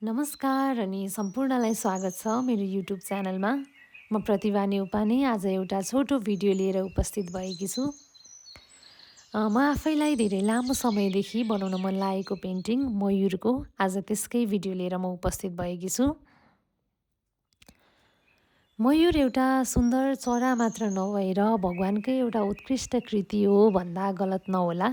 नमस्कार अनि सम्पूर्णलाई स्वागत छ मेरो युट्युब च्यानलमा। म प्रतिभा न्यौपाने आज एउटा छोटो भिडियो लिएर उपस्थित भएकी छु। म आफैलाई धेरै लामो समयदेखि बनाउन मन लागेको पेन्टिङ मयूरको आज त्यसकै भिडियो लिएर म उपस्थित भएकी छु। मयूर एउटा सुन्दर चरा मात्र नभएर भगवानकै एउटा उत्कृष्ट कृति हो भन्दा गलत नहोला।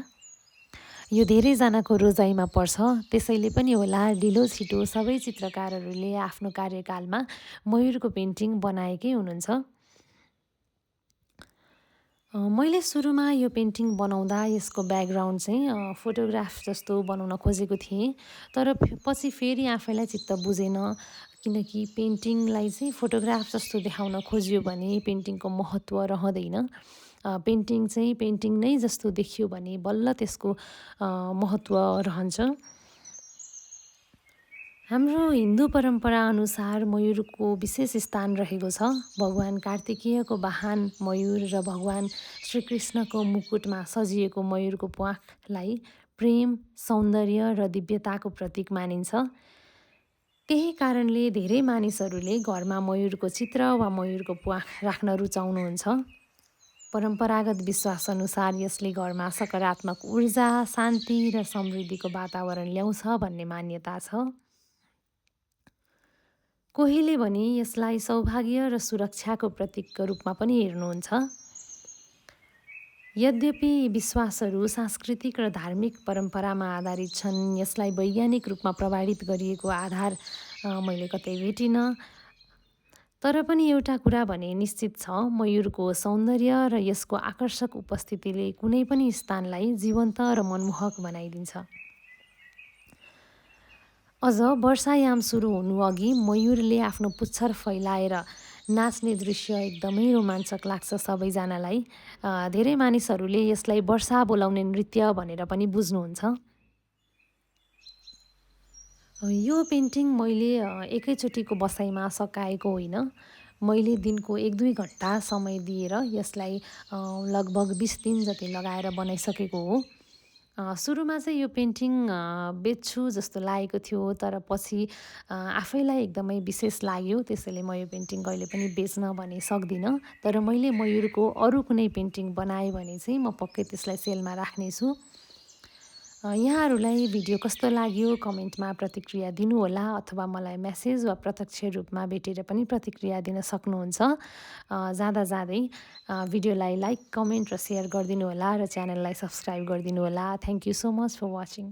यो धेरैजनाको रोजाइमा पर्छ, त्यसैले पनि होला ढिलो छिटो सबै चित्रकारहरूले आफ्नो कार्यकालमा मयूरको पेन्टिङ बनाएकै हुनुहुन्छ। मैले सुरुमा यो पेन्टिङ बनाउँदा यसको ब्याकग्राउन्ड चाहिँ फोटोग्राफ जस्तो बनाउन खोजेको थिएँ, तर पछि फेरि आफैलाई चित्त बुझेन, किनकि पेन्टिङलाई चाहिँ फोटोग्राफ जस्तो देखाउन खोजियो भने पेन्टिङको महत्त्व रहँदैन। पेन्टिङ चाहिँ पेन्टिङ नै जस्तो देखियो भने बल्ल त्यसको महत्त्व रहन्छ। हाम्रो हिन्दू परम्परा अनुसार मयूरको विशेष स्थान रहेको छ। भगवान कार्तिकेयको वाहन मयूर र भगवान श्रीकृष्णको मुकुटमा सजिएको मयूरको प्वाखलाई प्रेम, सौन्दर्य र दिव्यताको प्रतीक मानिन्छ। त्यही कारणले धेरै मानिसहरूले घरमा मयूरको चित्र वा मयूरको प्वाख राख्न रुचाउनुहुन्छ। परम्परागत विश्वासअनुसार यसले घरमा सकारात्मक ऊर्जा, शान्ति र समृद्धिको वातावरण ल्याउँछ भन्ने मान्यता छ। कोहीले भने यसलाई सौभाग्य र सुरक्षाको प्रतीकको रूपमा पनि हेर्नुहुन्छ। यद्यपि विश्वासहरू सांस्कृतिक र धार्मिक परम्परामा आधारित छन्, यसलाई वैज्ञानिक रूपमा प्रमाणित गरिएको आधार मैले कतै भेटिनँ। तर पनि एउटा कुरा भने निश्चित छ, मयूरको सौन्दर्य र यसको आकर्षक उपस्थितिले कुनै पनि स्थानलाई जीवन्त र मनमोहक बनाइदिन्छ। अझ वर्षायाम सुरु हुनुअघि मयूरले आफ्नो पुच्छर फैलाएर नाच्ने दृश्य एकदमै रोमाञ्चक लाग्छ सबैजनालाई। धेरै मानिसहरूले यसलाई वर्षा बोलाउने नृत्य भनेर पनि बुझ्नुहुन्छ। यो पेन्टिङ मैले एकैचोटिको बसाइमा सकाएको होइन। मैले दिनको 1-2 घन्टा समय दिएर यसलाई लगभग 20 दिन जति लगाएर बनाइसकेको हो। सुरुमा चाहिँ यो पेन्टिङ बेच्छु जस्तो लागेको थियो, तर पछि आफैलाई एकदमै विशेष लाग्यो, त्यसैले म यो पेन्टिङ कहिले पनि बेच्न भने सक्दिनँ। तर मैले मयूरको अरू कुनै पेन्टिङ बनाएँ भने चाहिँ म पक्कै त्यसलाई सेलमा राख्नेछु। यहाँहरूलाई भिडियो कस्तो लाग्यो कमेन्टमा प्रतिक्रिया दिनुहोला, अथवा मलाई मेसेज वा प्रत्यक्ष रूपमा भेटेर पनि प्रतिक्रिया दिन सक्नुहुन्छ। जाँदा जाँदै भिडियोलाई लाइक, कमेन्ट र सेयर गरिदिनुहोला र च्यानललाई सब्सक्राइब गरिदिनुहोला। Thank you so much for watching.